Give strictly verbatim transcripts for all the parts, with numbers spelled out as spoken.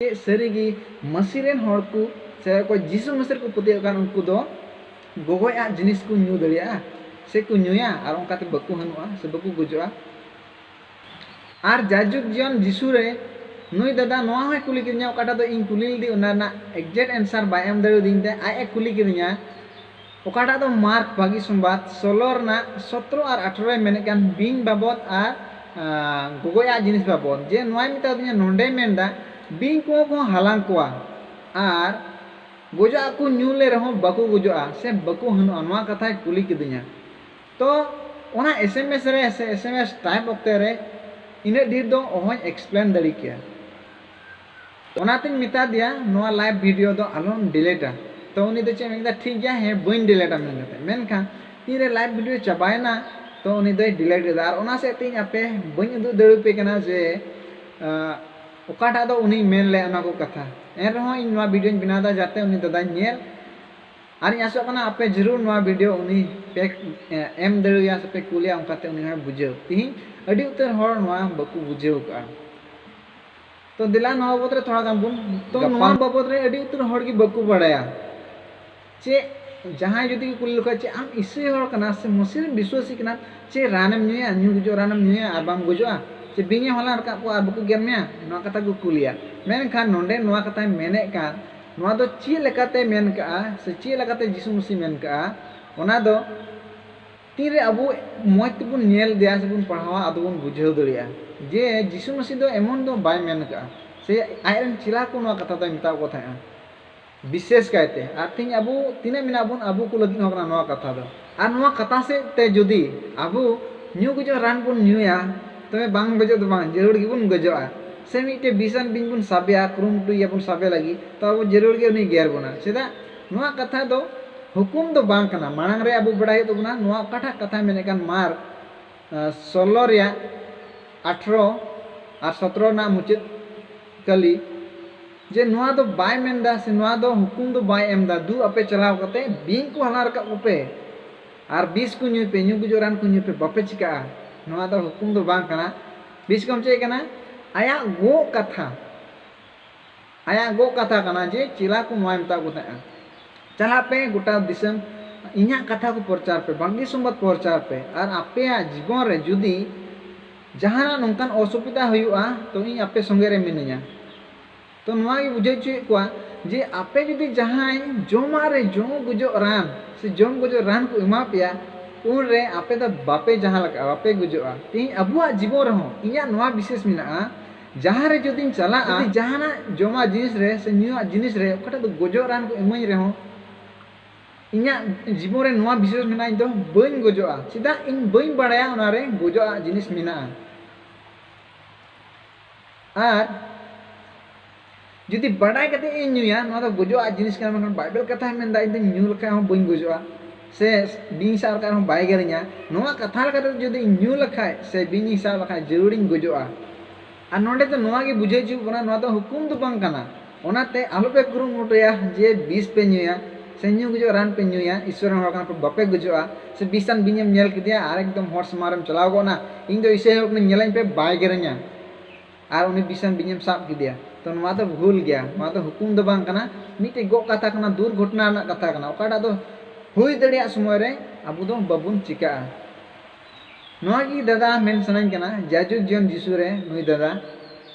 ᱪᱮᱫ ᱥᱟᱹᱨᱤᱜᱮ ᱢᱟᱹᱥᱤ ᱨᱮᱱ ᱦᱚᱲ ᱠᱚ ᱥᱮ ᱚᱠᱚᱭ ᱡᱤᱥᱩ ᱢᱟᱹᱥᱤ ᱨᱮᱠᱚ ᱯᱟᱹᱛᱭᱟᱹᱜ ᱠᱟᱱ, ᱩᱱᱠᱩ ᱫᱚ ᱜᱚᱜᱚᱡᱟᱜ ᱡᱤᱱᱤᱥ ᱠᱚ ᱧᱩ ᱫᱟᱲᱮᱭᱟᱜᱼᱟ ᱥᱮ ᱠᱚ ᱧᱩᱭᱟ ᱟᱨ ᱚᱱᱠᱟᱛᱮ ᱵᱟᱠᱚ ᱦᱟᱹᱱᱩᱜᱼᱟ ᱥᱮ ᱵᱟᱠᱚ ᱜᱚᱡᱚᱜᱼᱟ? ᱟᱨ ᱡᱟᱭᱡᱩᱜᱽ ᱡᱤᱭᱚᱱ ᱡᱤᱥᱩ ᱨᱮ ᱱᱩᱭ ᱫᱟᱫᱟ ᱱᱚᱣᱟ ᱦᱚᱸᱭ ᱠᱩᱞᱤ ᱠᱤᱫᱤᱧᱟ, ᱚᱠᱟᱴᱟᱜ ᱫᱚ ᱤᱧ ᱠᱩᱞᱤ ᱞᱮᱫᱮ ᱚᱱᱟ ᱨᱮᱱᱟᱜ exact answer ᱵᱟᱭ ᱮᱢ ᱫᱟᱲᱮᱭᱟᱫᱤᱧ ᱛᱮ ᱟᱡ ᱮ ᱠᱩᱞᱤ ᱠᱤᱫᱤᱧᱟ, ᱚᱠᱟᱴᱟᱜ ᱫᱚ ᱢᱟᱨᱠ ᱵᱷᱟᱹᱜᱤ ᱥᱚᱢᱵᱟᱫ ᱥᱳᱞᱳ ᱨᱮᱱᱟᱜ ᱥᱚᱛᱨᱚ ᱟᱨ ᱟᱴᱷᱨᱚᱭ ᱢᱮᱱᱮᱫ ᱠᱟᱱ ᱵᱤᱧ ᱵᱟᱵᱚᱫ ᱟᱨ, ᱟᱸ, ᱜᱚᱜᱚᱡᱟᱜ ᱡᱤᱱᱤᱥ ᱵᱟᱵᱚᱫ, ᱡᱮ ᱱᱚᱣᱟᱭ ᱢᱮᱛᱟ ᱫᱤᱧᱟ, ᱱᱚᱸᱰᱮᱭ ᱢᱮᱱᱫᱟ ᱵᱤᱧ ᱠᱚᱦᱚᱸ ᱠᱚ ᱦᱟᱞᱟᱝ ᱠᱚᱣᱟ ᱟᱨ ᱜᱚᱡᱚᱜ ᱟᱠᱚ ᱧᱩ ᱞᱮ ᱨᱮᱦᱚᱸ ᱵᱟᱠᱚ ᱜᱚᱡᱚᱜᱼᱟ ᱥᱮ ᱵᱟᱠᱚ ᱦᱟᱹᱱᱩᱜᱼᱟ, ᱱᱚᱣᱟ ᱠᱟᱛᱷᱟᱭ ᱠᱩᱞᱤ ᱠᱤᱫᱤᱧᱟ᱾ ᱛᱚ ᱚᱱᱟ S M S ᱨᱮ ᱥᱮ S M S type ᱚᱠᱛᱮ ᱨᱮ ᱤᱱᱟᱹᱜ ᱰᱷᱮᱨ ᱫᱚ ᱚᱦᱚᱧ explain ᱫᱟᱲᱮ ᱠᱮᱭᱟ᱾ ᱚᱱᱟᱛᱮᱧ ᱢᱮᱛᱟ ᱫᱮᱭᱟ ᱱᱚᱣᱟ live video ᱫᱚ ᱟᱞᱚᱢ delete ᱟ᱾ ᱛᱚ ᱩᱱᱤ ᱫᱚ ᱪᱮᱫ ᱮ ᱢᱮᱱ ᱠᱮᱫᱟ, ᱴᱷᱤᱠ ᱜᱮᱭᱟ, ᱦᱮᱸ ᱵᱟᱹᱧ delete ᱟ ᱢᱮᱱ ᱠᱟᱛᱮ, ᱢᱮᱱᱠᱷᱟᱱ ᱛᱤᱱᱨᱮ live video ᱪᱟᱵᱟᱭᱮᱱᱟ ᱛᱚ ᱩᱱᱤ ᱫᱚᱭ delete ᱠᱮᱫᱟ᱾ ᱟᱨ ᱚᱱᱟ ᱥᱮᱫ ᱛᱮ ᱤᱧ ᱟᱯᱮ ᱵᱟᱹᱧ ᱩᱫᱩᱜ ᱫᱟᱲᱮᱭᱟᱯᱮ ᱠᱟᱱᱟ ᱡᱮ, ᱟᱸ, ᱚᱠᱟᱴᱟᱜ ᱫᱚ ᱩᱱᱤᱭ ᱢᱮᱱ ᱞᱮᱫ ᱚᱱᱟ ᱠᱚ ᱠᱟᱛᱷᱟ᱾ ᱮᱱ ᱨᱮᱦᱚᱸ ᱤᱧ ᱱᱚᱣᱟ videoᱧ ᱵᱮᱱᱟᱣ ᱮᱫᱟ ᱡᱟᱛᱮ ᱩᱱᱤ ᱫᱟᱫᱟᱧ ᱧᱮᱞ᱾ ᱟᱨᱤᱧ ᱟᱥᱚᱜ ᱠᱟᱱᱟ ᱟᱯᱮ ᱡᱟᱹᱨᱩᱲ ᱱᱚᱣᱟ video ᱩᱱᱤ ᱯᱮ, ᱮ, ᱮᱢ ᱫᱟᱲᱮᱣᱟᱭᱟ ᱥᱮ ᱯᱮ ᱠᱩᱞᱮᱭᱟ, ᱚᱱᱠᱟᱛᱮ ᱩᱱᱤ ᱦᱚᱸᱭ ᱵᱩᱡᱷᱟᱹᱣ᱾ ᱛᱤᱦᱤᱧ ᱟᱹᱰᱤ ᱩᱛᱟᱹᱨ ᱦᱚᱲ ᱱᱚᱣᱟ ᱵᱟᱠᱚ ᱵᱩᱡᱷᱟᱹᱣ ᱠᱟᱜᱼᱟ᱾ ᱛᱚ ᱫᱮᱞᱟ ᱱᱚᱣᱟ ᱵᱟᱵᱚᱫ ᱨᱮ ᱛᱷᱚᱲᱟ ᱜᱟᱱ ᱵᱚᱱ ᱛᱚ ᱜᱟᱯᱟᱞ- ᱱᱚᱣᱟ ᱵᱟᱵᱚᱫ ᱨᱮ ᱟᱹᱰᱤ ᱩᱛᱟᱹᱨ ᱦᱚᱲ ᱜᱮ ᱵᱟᱠᱚ ᱵᱟᱲᱟᱭᱟ᱾ ᱪᱮᱫ ᱡᱟᱦᱟᱸᱭ ᱡᱩᱫᱤ ᱠᱚ ᱠᱩᱞᱤ ᱞᱮᱠᱷᱟᱱ, "ᱪᱮᱫ ᱟᱢ ᱤᱥᱟᱹᱭ ᱦᱚᱲ ᱠᱟᱱᱟ ᱥᱮ ᱢᱚᱥᱤᱨ ᱵᱤᱥᱣᱟᱹᱥᱤ ᱠᱟᱱᱟ? ᱪᱮᱫ ᱨᱟᱱᱮᱢ ᱧᱩᱭᱟ, ᱧᱩ ᱜᱩᱡᱩᱜ ᱨᱟᱱᱮᱢ ᱧᱩᱭᱟ ᱟᱨ ᱵᱟᱢ ᱜᱩᱡᱩᱜᱼᱟ? ᱪᱮ ᱵᱤᱧᱮ ᱦᱚᱞᱟᱱ ᱨᱟᱠᱟᱵ ᱠᱚᱣᱟ ᱟᱨ ᱵᱟᱠᱚ ᱜᱮᱨ ᱢᱮᱭᱟ?" ᱱᱚᱣᱟ ᱠᱟᱛᱷᱟ ᱠᱚ ᱠᱩᱞᱤᱭᱟ᱾ ᱢᱮᱱᱠᱷᱟᱱ ᱱᱚᱰᱮ ᱱᱚᱣᱟ ᱠᱟᱛᱷᱟᱭ ᱢᱮᱱᱮᱫ ᱠᱟᱱ, ᱱᱚᱣᱟ ᱫᱚ ᱪᱮᱫ ᱞᱮᱠᱟᱛᱮ ᱢᱮᱱ ᱠᱟᱜᱼᱟ ᱥᱮ ᱪᱮᱫ ᱞᱮᱠᱟᱛᱮ ᱡᱤᱥᱩ ᱢᱟᱹᱥᱤ ᱢᱮᱱ ᱠᱟᱜᱼᱟ, ᱚᱱᱟ ᱫᱚ ᱛᱤᱱᱨᱮ ᱟᱵᱚ ᱢᱚᱡᱽ ᱛᱮᱵᱚᱱ ᱧᱮᱞ ᱤᱫᱤᱭᱟ ᱥᱮᱵᱚᱱ ᱯᱟᱲᱦᱟᱣᱟ, ᱟᱫᱚ ᱵᱚᱱ ᱵᱩᱡᱷᱟᱹᱣ ᱫᱟᱲᱮᱭᱟᱜᱼᱟ ᱡᱮ ᱡᱤᱥᱩ ᱢᱟᱹᱥᱤ ᱫᱚ ᱮᱢᱚᱱ ᱫᱚ ᱵᱟᱭ ᱢᱮᱱ ᱠᱟᱜᱼᱟ, ᱥᱮ ᱟᱡ ᱨᱮᱱ ᱪᱮᱞᱟ ᱠᱚ ᱱᱚᱣᱟ ᱠᱟᱛᱷᱟ ᱫᱚᱭ ᱢᱮᱛᱟᱣ ᱠᱚ ᱛᱟᱦᱮᱸᱜᱼᱟ᱾ ᱵᱤᱥᱮᱥ ᱠᱟᱭᱛᱮ ᱟᱨ ᱛᱮᱦᱮᱧ ᱟᱵᱚ ᱛᱤᱱᱟᱹᱜ ᱢᱮᱱᱟᱜ ᱵᱚᱱ, ᱟᱵᱚ ᱠᱚ ᱞᱟᱹᱜᱤᱫ ᱦᱚᱸ ᱠᱟᱱᱟ ᱱᱚᱣᱟ ᱠᱟᱛᱷᱟ ᱫᱚ᱾ ᱟᱨ ᱱᱚᱣᱟ ᱠᱟᱛᱷᱟ ᱥᱮᱫ ᱛᱮ ᱡᱩᱫᱤ ᱟᱵᱚ ᱧᱩ ᱜᱚᱡᱚᱜ ᱨᱟᱱ ᱵᱚᱱ ᱧᱩᱭᱟ, ᱛᱚᱵᱮ ᱵᱟᱝ ᱜᱚᱡᱚᱜ ᱫᱚ ᱵᱟᱝ, ᱡᱟᱹᱨᱩᱲ ᱜᱮᱵᱚᱱ ᱜᱚᱡᱚᱜᱼᱟ᱾ ᱥᱮ ᱢᱤᱫᱴᱮᱡ ᱵᱤᱥᱟᱱ ᱵᱤᱧ ᱵᱚᱱ ᱥᱟᱵᱮᱭᱟ, ᱠᱩᱨᱩᱢᱩᱴᱩᱭᱟᱵᱚᱱ ᱥᱟᱵᱮ ᱞᱟᱹᱜᱤᱫ, ᱛᱚ ᱟᱵᱚ ᱡᱟᱹᱨᱩᱲ ᱜᱮ ᱩᱱᱤ ᱜᱮᱨ ᱵᱚᱱᱟ᱾ ᱪᱮᱫᱟᱜ? ᱱᱚᱣᱟ ᱠᱟᱛᱷᱟ ᱫᱚ ᱦᱩᱠᱩᱢ ᱫᱚ ᱵᱟᱝ ᱠᱟᱱᱟ᱾ ᱢᱟᱲᱟᱝ ᱨᱮ ᱟᱵᱚ ᱵᱟᱲᱟᱭ ᱦᱩᱭᱩᱜ ᱛᱟᱵᱚᱱᱟ, ᱱᱚᱣᱟ ᱚᱠᱟᱴᱟᱜ ᱠᱟᱛᱷᱟᱭ ᱢᱮᱱᱮᱫ ᱠᱟᱱ, ᱢᱟᱨᱠ, ᱟᱸ, ᱥᱳᱞᱳ ᱨᱮᱭᱟᱜ ᱟᱴᱷᱨᱚ ᱟᱨ ᱥᱚᱛᱨᱚ ᱨᱮᱱᱟᱜ ᱢᱩᱪᱟᱹᱫ ᱠᱟᱹᱞᱤ, ᱡᱮ ᱱᱚᱣᱟ ᱫᱚ ᱵᱟᱭ ᱢᱮᱱᱫᱟ ᱥᱮ ᱱᱚᱣᱟ ᱫᱚ ᱦᱩᱠᱩᱢ ᱫᱚ ᱵᱟᱭ ᱮᱢᱫᱟ, "ᱫᱩ ᱟᱯᱮ ᱪᱟᱞᱟᱣ ᱠᱟᱛᱮ ᱵᱤᱧ ᱠᱚ ᱦᱟᱞᱟᱝ ᱨᱟᱠᱟᱵ ᱠᱚᱯᱮ ᱟᱨ ᱵᱤᱥ ᱠᱚ ᱧᱩᱭ ᱯᱮ, ᱧᱩ ᱜᱩᱡᱩᱜ ᱨᱟᱱ ᱠᱚ ᱧᱩᱭ ᱯᱮ, ᱵᱟᱯᱮ ᱪᱤᱠᱟᱜᱼᱟ᱾" ᱱᱚᱣᱟ ᱫᱚ ᱦᱩᱠᱩᱢ ᱫᱚ ᱵᱟᱝ ᱠᱟᱱᱟ᱾ ᱵᱤᱥ ᱠᱚᱢ ᱪᱮᱫ ᱠᱟᱱᱟ? ᱟᱭᱟᱜ ᱜᱚᱜ ᱠᱟᱛᱷᱟ ᱟᱭᱟᱜ ᱜᱚᱜ ᱠᱟᱛᱷᱟ ᱠᱟᱱᱟ ᱡᱮ ᱪᱮᱞᱟ ᱠᱚ ᱱᱚᱣᱟᱭ ᱢᱮᱛᱟᱫ ᱠᱚ ᱛᱟᱦᱮᱸᱜᱼᱟ, "ᱪᱟᱞᱟᱜ ᱯᱮ ᱜᱚᱴᱟ ᱫᱤᱥᱚᱢ, ᱤᱧᱟᱹᱜ ᱠᱟᱛᱷᱟ ᱠᱚ ᱯᱨᱚᱪᱟᱨ ᱯᱮ, ᱵᱟᱝᱜᱤ ᱥᱚᱢᱵᱟᱫ ᱯᱨᱚᱪᱟᱨ ᱯᱮ, ᱟᱨ ᱟᱯᱮᱭᱟᱜ ᱡᱤᱵᱚᱱ ᱨᱮ ᱡᱩᱫᱤ ᱡᱟᱦᱟᱱᱟᱜ ᱱᱚᱝᱠᱟᱱ ᱚᱥᱩᱵᱤᱫᱷᱟ ᱦᱩᱭᱩᱜᱼᱟ, ᱛᱚ ᱤᱧ ᱟᱯᱮ ᱥᱚᱸᱜᱮ ᱨᱮ ᱢᱤᱱᱟᱹᱧᱟ᱾" ᱛᱚ ᱱᱚᱣᱟ ᱜᱮ ᱵᱩᱡᱷᱟᱹᱣ ᱦᱚᱪᱚᱭᱮᱫ ᱠᱚᱣᱟ ᱡᱮ ᱟᱯᱮ ᱡᱩᱫᱤ ᱡᱟᱦᱟᱸᱭ ᱡᱚᱢᱟᱜ ᱨᱮ ᱡᱚᱢ ᱜᱚᱡᱚᱜ ᱨᱟᱱ ᱥᱮ ᱡᱚᱢ ᱜᱚᱡᱚᱜ ᱨᱟᱱ ᱠᱚ ᱮᱢᱟ ᱯᱮᱭᱟ, ᱩᱱᱨᱮ ᱟᱯᱮ ᱫᱚ ᱵᱟᱯᱮ ᱡᱟᱦᱟᱸ ᱞᱮᱠᱟᱜᱼᱟ, ᱵᱟᱯᱮ ᱜᱚᱡᱚᱜᱼᱟ᱾ ᱛᱮᱦᱮᱧ ᱟᱵᱚᱣᱟᱜ ᱡᱤᱵᱚᱱ ᱨᱮᱦᱚᱸ ᱤᱧᱟᱹᱜ ᱱᱚᱣᱟ ᱵᱤᱥᱮᱥ ᱢᱮᱱᱟᱜᱼᱟ, ᱡᱟᱦᱟᱸ ᱨᱮ ᱡᱩᱫᱤᱧ ᱪᱟᱞᱟᱜᱼᱟ, ᱡᱩᱫᱤ ᱡᱟᱦᱟᱱᱟᱜ ᱡᱚᱢᱟᱜ ᱡᱤᱱᱤᱥ ᱨᱮ ᱥᱮ ᱧᱩᱣᱟᱜ ᱡᱤᱱᱤᱥ ᱨᱮ ᱚᱠᱟᱴᱟᱜ ᱫᱚ ᱜᱚᱡᱚᱜ ᱨᱟᱱ ᱠᱚ ᱤᱢᱟᱹᱧ ᱨᱮᱦᱚᱸ, ᱤᱧᱟᱹᱜ ᱡᱤᱵᱚᱱ ᱨᱮ ᱱᱚᱣᱟ ᱵᱤᱥᱮᱥ ᱢᱮᱱᱟᱜᱼᱟ, ᱤᱧ ᱫᱚ ᱵᱟᱹᱧ ᱜᱚᱡᱚᱜᱼᱟ᱾ ᱪᱮᱫᱟᱜ? ᱤᱧ ᱵᱟᱹᱧ ᱵᱟᱲᱟᱭᱟ ᱚᱱᱟ ᱨᱮ ᱜᱚᱡᱚᱜᱼᱟ ᱡᱤᱱᱤᱥ ᱢᱮᱱᱟᱜᱼᱟ᱾ ᱟᱨ ᱡᱩᱫᱤ ᱵᱟᱰᱟᱭ ᱠᱟᱛᱮ ᱤᱧ ᱧᱩᱭᱟ, ᱱᱚᱣᱟ ᱫᱚ ᱜᱚᱡᱚᱜᱼᱟ ᱡᱤᱱᱤᱥ ᱠᱟᱱᱟ, ᱢᱮᱱᱠᱷᱟᱱ ᱵᱟᱭᱵᱮᱞ ᱠᱟᱛᱷᱟᱭ ᱢᱮᱱᱫᱟ, "ᱤᱧ ᱫᱚᱧ ᱧᱩ ᱞᱮᱠᱷᱟᱡ ᱦᱚᱸ ᱵᱟᱹᱧ ᱜᱚᱡᱚᱜᱼᱟ, ᱥᱮ ᱵᱤᱧ ᱥᱟᱵ ᱞᱮᱠᱷᱟᱡ ᱦᱚᱸ ᱵᱟᱭ ᱜᱮᱨᱤᱧᱟ᱾" ᱱᱚᱣᱟ ᱠᱟᱛᱷᱟ ᱞᱮᱠᱟᱛᱮ ᱡᱩᱫᱤ ᱤᱧ ᱧᱩ ᱞᱮᱠᱷᱟᱡ ᱥᱮ ᱵᱤᱧ ᱤᱧ ᱥᱟᱵ ᱞᱮᱠᱷᱟᱡ, ᱡᱟᱹᱨᱩᱲᱤᱧ ᱜᱚᱡᱚᱜᱼᱟ᱾ ᱟᱨ ᱱᱚᱰᱮ ᱫᱚ ᱱᱚᱣᱟ ᱜᱮ ᱵᱩᱡᱷᱟᱹᱣ ᱦᱚᱪᱚ ᱵᱚᱱᱟ, ᱱᱚᱣᱟ ᱫᱚ ᱦᱩᱠᱩᱢ ᱫᱚ ᱵᱟᱝ ᱠᱟᱱᱟ᱾ ᱚᱱᱟᱛᱮ ᱟᱞᱚᱯᱮ ᱠᱩᱨᱩᱢᱩᱴᱩᱭᱟ ᱡᱮ ᱵᱤᱥ ᱯᱮ ᱧᱩᱭᱟ ᱥᱮ ᱧᱩ ᱜᱚᱡᱚᱜ ᱨᱟᱱ ᱯᱮ ᱧᱩᱭᱟ᱾ ᱤᱥᱥᱚᱨ ᱨᱮᱱ ᱦᱚᱲ ᱠᱟᱱᱟ ᱯᱮ, ᱵᱟᱯᱮ ᱜᱚᱡᱚᱜᱼᱟ᱾ ᱥᱮ ᱵᱤᱥᱟᱱ ᱵᱤᱧᱮᱢ ᱧᱮᱞ ᱠᱮᱫᱮᱭᱟ ᱟᱨ ᱮᱠᱫᱚᱢ ᱦᱚᱲ ᱥᱟᱢᱟᱝ ᱨᱮᱢ ᱪᱟᱞᱟᱣ ᱜᱚᱫ ᱮᱱᱟ, "ᱤᱧ ᱫᱚ ᱤᱥᱟᱹᱭ ᱦᱚᱲ ᱠᱟᱹᱱᱟᱹᱧ, ᱧᱮᱞᱟᱹᱧ ᱯᱮ, ᱵᱟᱭ ᱜᱮᱨᱮᱧᱟ", ᱟᱨ ᱩᱱᱤ ᱵᱤᱥᱟᱱ ᱵᱤᱧᱮᱢ ᱥᱟᱵ ᱠᱮᱫᱮᱭᱟ, ᱛᱚ ᱱᱚᱣᱟ ᱫᱚ ᱵᱷᱩᱞ ᱜᱮᱭᱟ᱾ ᱱᱚᱣᱟ ᱫᱚ ᱦᱩᱠᱩᱢ ᱫᱚ ᱵᱟᱝ ᱠᱟᱱᱟ, ᱢᱤᱫᱴᱮᱡ ᱜᱚᱜ ᱠᱟᱛᱷᱟ ᱠᱟᱱᱟ, ᱫᱩᱨᱜᱷᱚᱴᱚᱱᱟ ᱨᱮᱱᱟᱜ ᱠᱟᱛᱷᱟ ᱠᱟᱱᱟ, ᱚᱠᱟᱴᱟᱜ ᱫᱚ ᱦᱩᱭ ᱫᱟᱲᱮᱭᱟᱜ ᱥᱚᱢᱚᱭ ᱨᱮ ᱟᱵᱚ ᱫᱚ ᱵᱟᱵᱚᱱ ᱪᱤᱠᱟᱹᱜᱼᱟ᱾ ᱱᱚᱣᱟ ᱜᱮ ᱫᱟᱫᱟ ᱢᱮᱱ ᱥᱟᱱᱟᱧ ᱠᱟᱱᱟ, ᱡᱟᱭᱡᱩᱜᱽ ᱡᱤᱭᱚᱱ ᱡᱤᱥᱩ ᱨᱮ ᱱᱩᱭ ᱫᱟᱫᱟ,